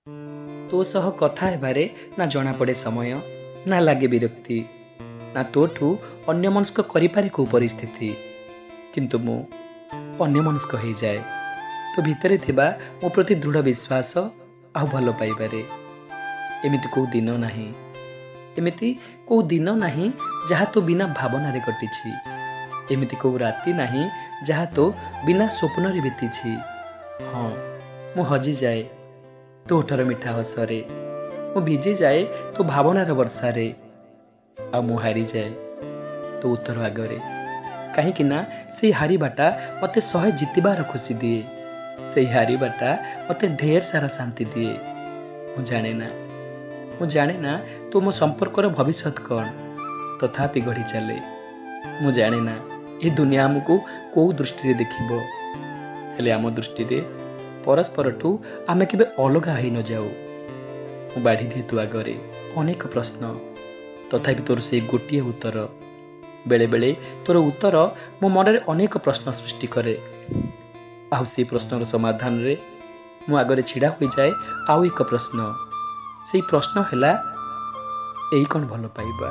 ତୋ ସହ କଥା ହେବାରେ ନା ଜଣାପଡ଼େ ସମୟ, ନା ଲାଗେ ବିରକ୍ତି, ନା ତୋଠୁ ଅନ୍ୟମନସ୍କ କରିପାରେ କେଉଁ ପରିସ୍ଥିତି। କିନ୍ତୁ ମୁଁ ଅନ୍ୟମନସ୍କ ହେଇଯାଏ ତୋ ଭିତରେ ଥିବା ମୋ ପ୍ରତି ଦୃଢ଼ ବିଶ୍ୱାସ ଆଉ ଭଲ ପାଇବାରେ। ଏମିତି କେଉଁ ଦିନ ନାହିଁ, ଏମିତି କେଉଁ ଦିନ ନାହିଁ ଯାହା ତୋ ବିନା ଭାବନାରେ କଟିଛି। ଏମିତି କେଉଁ ରାତି ନାହିଁ ଯାହା ତୋ ବିନା ସ୍ୱପ୍ନରେ ବିତିଛି। ହଁ, ମୁଁ ହଜିଯାଏ ତୋ ଓଠର ମିଠା ହସରେ, ମୁଁ ଭିଜିଯାଏ ତୋ ଭାବନାର ବର୍ଷାରେ, ଆଉ ମୁଁ ହାରିଯାଏ ତୋ ଉତ୍ତର ଆଗରେ। କାହିଁକି ନା ସେଇ ହାରିବାଟା ମୋତେ 100 ଜିତିବାର ଖୁସି ଦିଏ, ସେଇ ହାରିବାଟା ମୋତେ ଢେର ସାରା ଶାନ୍ତି ଦିଏ। ମୁଁ ଜାଣେ ନା, ମୁଁ ଜାଣେ ନା ତୋ ମୋ ସମ୍ପର୍କର ଭବିଷ୍ୟତ କ'ଣ, ତଥାପି ଗଢ଼ି ଚାଲେ। ମୁଁ ଜାଣେ ନା ଏ ଦୁନିଆ ଆମକୁ କେଉଁ ଦୃଷ୍ଟିରେ ଦେଖିବ, ହେଲେ ଆମ ଦୃଷ୍ଟିରେ ପରସ୍ପରଠୁ ଆମେ କେବେ ଅଲଗା ହେଇ ନଯାଉ। ମୁଁ ବାଢ଼ି ଦିଏ ତୋ ଆଗରେ ଅନେକ ପ୍ରଶ୍ନ, ତଥାପି ତୋର ସେଇ ଗୋଟିଏ ଉତ୍ତର। ବେଳେବେଳେ ତୋର ଉତ୍ତର ମୋ ମନରେ ଅନେକ ପ୍ରଶ୍ନ ସୃଷ୍ଟି କରେ, ଆଉ ସେଇ ପ୍ରଶ୍ନର ସମାଧାନରେ ମୋ ଆଗରେ ଛିଡ଼ା ହୋଇଯାଏ ଆଉ ଏକ ପ୍ରଶ୍ନ। ସେଇ ପ୍ରଶ୍ନ ହେଲା, ଏଇ କ'ଣ ଭଲ ପାଇବା?